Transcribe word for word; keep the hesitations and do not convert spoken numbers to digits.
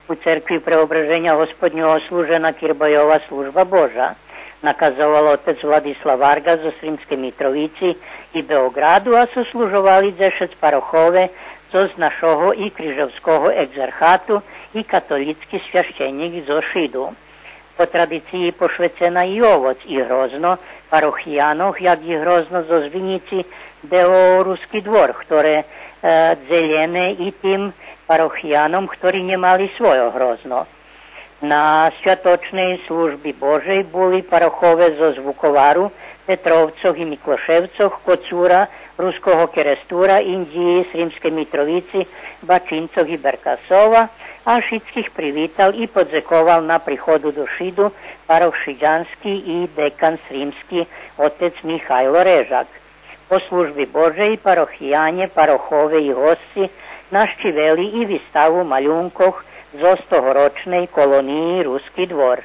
У церкви Преображеня Господнього служена кирбайова служба Божа. Наказовал отец Владислав Варґа зоз Сримскей Митровици и Беоґраду, а сослужовали дзешец парохове зоз нашого и Крижовского екзархату и католїцки священїк зоз Шиду. По традициї пошвецена и овоц и грозно парохиянох, як и грозно зоз Винїци, де о Руски двор, хторе, е, дзелене и тим парохияном, хтори нє мали свойо грозно. На святочней служби Божей були парохове зоз Вуковару, Петровцох и Миклошевцох, Коцура, Руского Керестура, Индїї, Сримскей Митровици, Бачинцох и Беркасова, а шицких привитал и подзековал на приходу до Шиду парох шидянски и декан сримски отец Михайло Режак. По служби Божей парохиянє, парохове и госци нащивели и виставу малюнкох зоз тогорочней колониї Руски двор.